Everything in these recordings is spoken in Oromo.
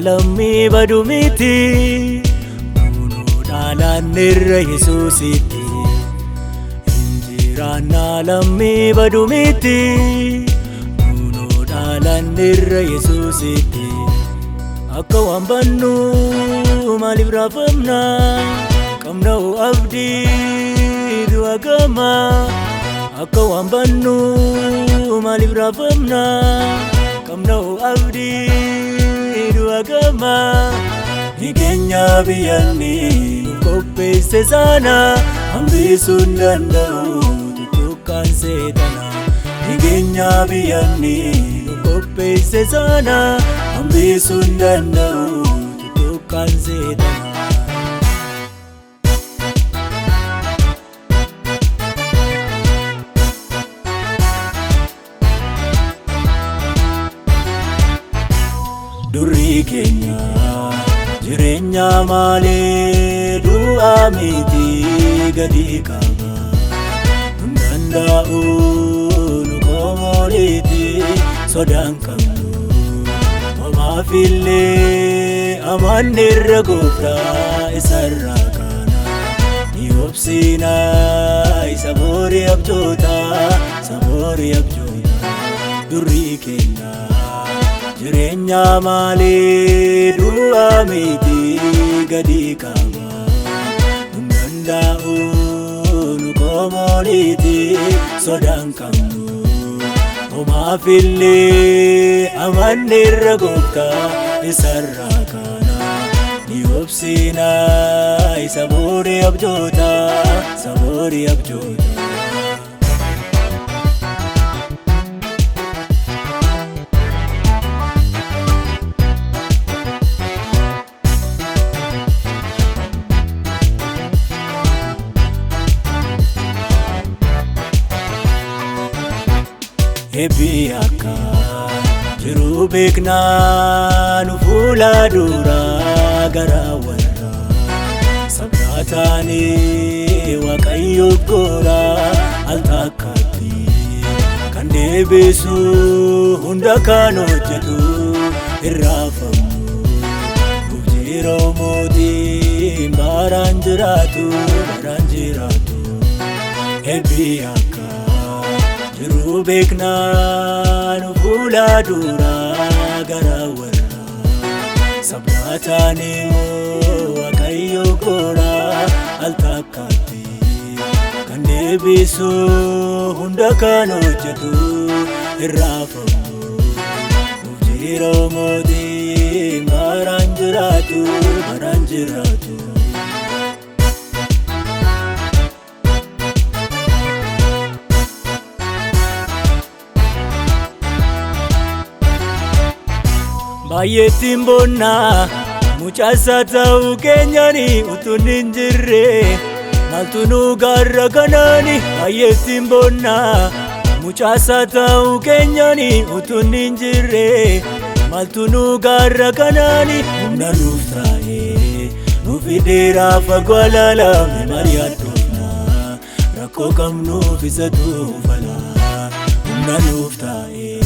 lammii badu miti, nunoo dhaalaanneerra Yesuusitti. Injiraannaa lammii badu miti, nunoo dhaalaanneerra Yesuusitti. Akka waan bannu maaliif raafamna? Qabna'u abdii du'a gama. Akka waan bannu maaliif raafamna? Qabna'u abdii du'a gama. Dhigeenya biyyanni nu qopheesse sana hambisuu hin danda'u tuttuqqaan seetana. Dhigeenya biyyanni nu qopheesse sana hambisuu hin danda'u tuttuqqaan seetana. Durri keenya jireenya malee du'a miti gadi qaba. Nun danda'u nu qomooliiti sodaan qabnu. Homaafillee amanneerra gooftaa isarraa kaana. Ni obsina isa boorii abjoota, isa boorii abjoota. Durri keenya jireenya malee du'a miti gadi qaba. Nun danda'u nu qomooliiti sodaan qabnu. Homaafillee amanneerra gooftaa isarraa kaana. Ni obsina isa boorii abjoota, isa boorii abjoota. Eebbi akka jiru beeknaa nu fuula duraa gara warra sabdaataanii Waaqayyo goora al takkaatti kan deebisu hunda kan hojjetu irraafamu. Nuuf jiroo mootiin baraan jiraatu, baraan jiraatu. Eebbi akka jiru beeknaa nu fuula duraa gara warra sabdaataanii Waaqayyo goora al takkaatti kan deebisu hunda kan hojjetu irraafamu. Nuuf jiroo mootiin baraan jiraatu, baraan jiraatu. Baay'eettiin boonnaa mucaasaa ta'uu keenyani utuun hin jirre maaltu nu gaarra kanaani. Baay'eettiin boonnaa mucaasaa ta'uu keenyani utuun hin jirre maaltu nu gaarra kanaani. Humna nuuf taa'ee nu fideeraa fagoo alaalame mari'addoofna rakkoo qabnuuf isatu fala. Humna nuuf taa'ee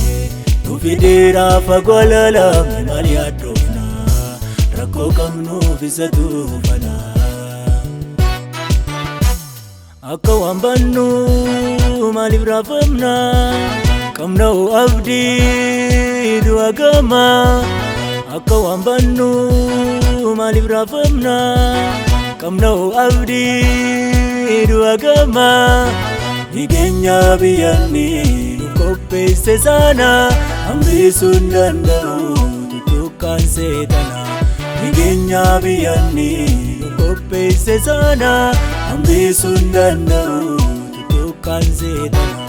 nu fideeraa fagoo alaalame mari'addoofna rakkoo qabnuuf isatu fala. Akka waan bannu maaliif raafamna? Qabna'u abdii du'a gama. Akka waan bannu maaliif raafamna? Qabna'u abdii du'a gama. Dhigeenya biyyanni nu qopheesse sana hambisuu hin danda'u tuttuqqaan seetana. Dhigeenya biyyanni nu qopheesse sana hambisuu hin danda'u tuttuqqaan seetana.